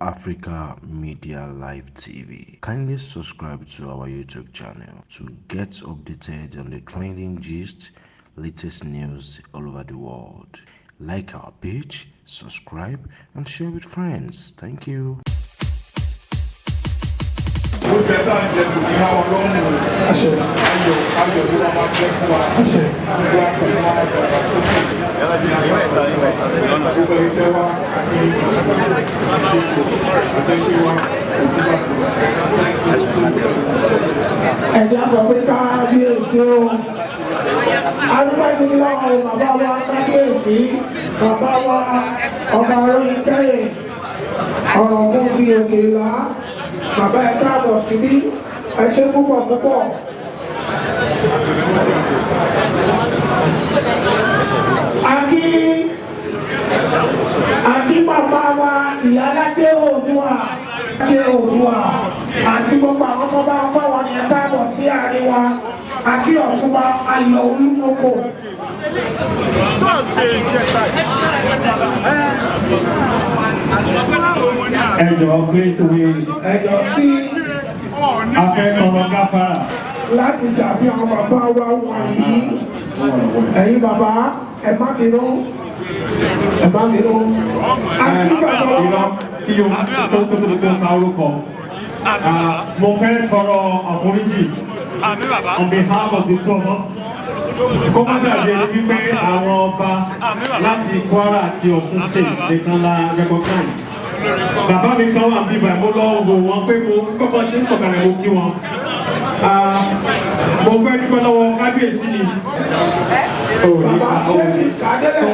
Africa Media Live TV. Kindly subscribe to our YouTube channel to get updated on the trending gist, latest news all over the world. Like our page, subscribe, and share with friends. Thank you. Ẹ̀jẹ̀ sọ pé kábíyèsí o, arúgbájú lọ́wọ́ bàbá wa kábíyèsí, bàbá wa ọba orin kẹ́yìn, ọ̀rọ̀ mú ti òkè là, bàbá ẹ̀ káàbọ̀ síbí, ẹ ṣé púpọ̀ púpọ̀. Akí bàbá wa Iyalaje Oodua àti gbogbo àwọn tó bá ń kọ́ wọn ni ẹ káàbọ̀ sí àárín wa. Akí Ọ̀túnba Ayọ̀ Olúmọ̀kò. Ẹjọ́ Grace Way. Ẹjọ́ tí Akẹ́kọ̀ọ́ gáfárà. láti ṣàfihàn bàbá wa wọ̀nyí. Ẹ̀yin bàbá ẹ má bínú. Akí bàbá wa. Kí o tó ka orúkọ. Mo fẹ́ tọrọ àforíjì on behalf of the two of us. Kó má dàbí ẹni wípé àwọn ọba láti Kwara àti Osun State nìkan la recognize. Bàbá mi kan wà bíbá mo lọ wò wọ́n pé mo kọ́kọ́ ṣe ń sọ̀kalẹ̀ mo kí wọn. Mo fẹ́ dúpẹ́ lọ́wọ́ kábíyèsí mi. Bàbá ṣé kì í ká délẹ̀?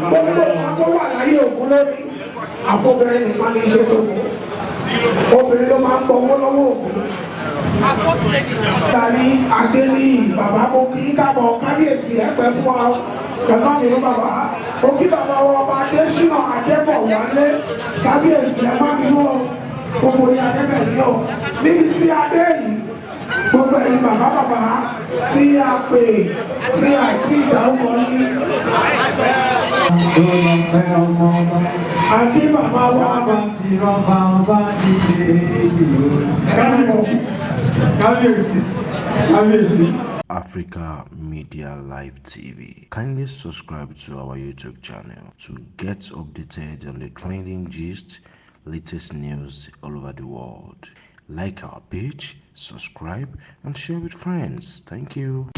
Gbogbo ọmọ tó wà láyé òkú lónìí, àfọbìnrin nìkan ní iṣẹ́ tó kù. Obìnrin ló máa ń gbọ́wọ́ lọ́wọ́ òkú. Dàní Adéní bàbá mo kí káàbọ̀ kábíyèsí ẹ̀pẹ́ fún wa. Ẹ̀fọ́ mi ló bàbá. Mo kí bàbá wa ọba Adésínà Adébọ̀wálé kábíyèsí ẹ̀ má bínú o. Mo forí Adébẹ̀ yìí o. Níbi tí Adé yìí, gbogbo ẹ̀yin bàbá tí a pè tí àti ìdáhùn yìí. Àti bàbá wa Ti rọ́bà ọba nílé ìjìyó. Kábíyèsí. Africa Media Live TV. Kindly subscribe to our YouTube channel to get updated on the trending gist, latest news all over the world. Like our page, subscribe, and share with friends. Thank you.